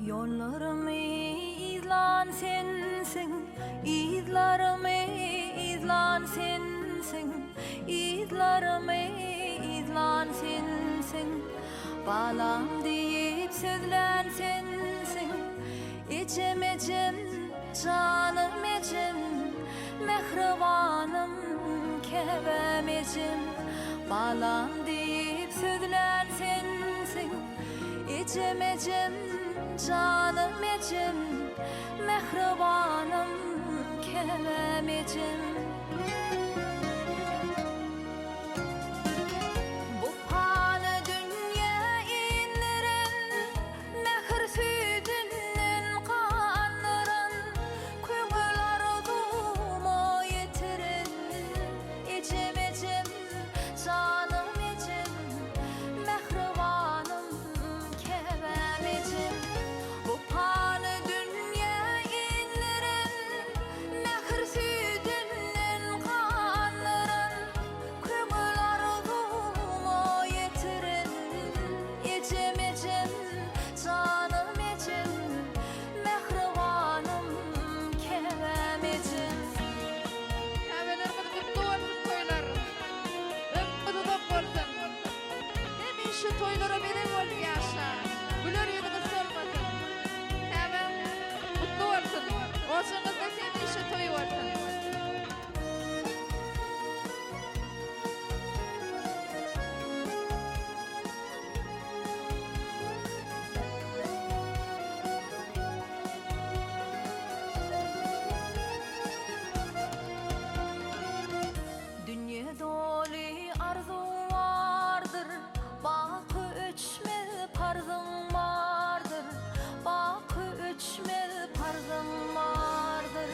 Ýollarymy yzlan sensiň, Yzlarymy yzlan sensiň, Yzlarymy yzlan sensiň. Balam diýip sözlän sensiň, Ejem, ejem, janym ejem, Mähribanym, käbäm ejem. Balam diýip sözlän sensiň, Ejem, ejem, janym ejem, Mähribanym, käbäm ejem. Bu pany dünýä indiren, Mähir süýdünden gandyran, Köňül arzuwma ýetiren, Ejem, ejem, janym ejem, Mähribanym, käbäm ejem. Bu pany dünýä indiren, Mähir süýdünden gandyran, Köňül arzuwma ýetiren, Ejem, ejem, janym ejem, Mähribanym, käbäm ejem. Käbelerimiz gutly bolsun toýlar. Ömrüňiz uzak bolsun. Hemişe toýlara bezeg bolup ýaşa. Güler ýüzüňiz solmasyn. Käbäm gutly bolsun. Ojagyňyzda hemişe toý bolsun. Dünýe doly arzuw bardyr, Baky öçmez parzyň bardyr, Baky öçmez parzyň bardyr.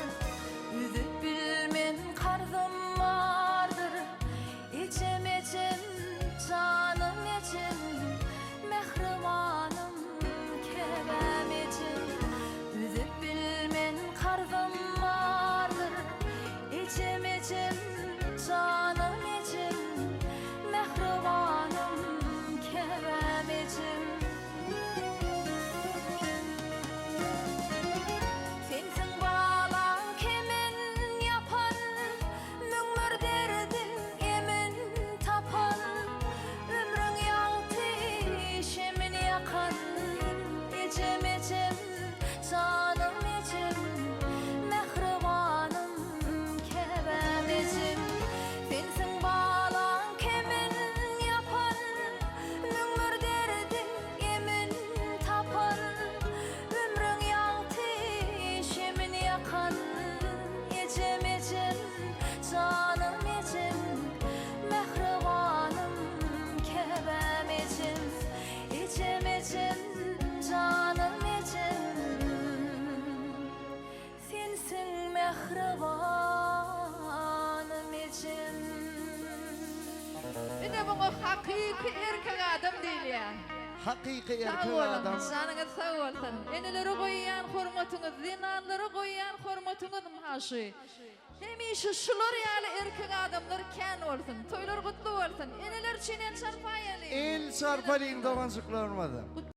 Üzüp bilmen karzym bardyr, Ejem, ejem, janym ejem, Mähribanym, käbäm ejem. Üzüp bilmen karzym bardyr, Ejem, ejem, janym ejem, Mähribanym, käbäm ejem. Sensiň balaň kemin ýapan, 1001 derdiň emin tapan, Ömrüň ýagty şemin ýakan, Ejem, ejem, janym ejem, Mähribanym, käbäm ejem. Sensiň balaň kemin ýapan, 1001 derdiň emin tapan, Ömrüň ýagty şemin ýakan, Ejem, ejem, janym ejem, Mähribanym, käbäm ejem. Ejem, ejem, janym ejem, Sensiň mähribanym ejem. Ine muňa hakyky erkek adam diýilýär. Hakyky Sag erkek boluň, adam. janyňyz sag bolsun. Enelere goýýan hormatyňyz, zenanlara goýýan hormatyňyz ynha şu. Hemişe şular ýaly erkek adamlar kän bolsun. Toýlar gutly bolsun. Eneler üçin el çarpaýalyň. El çarpalyň doganjyklarymyz.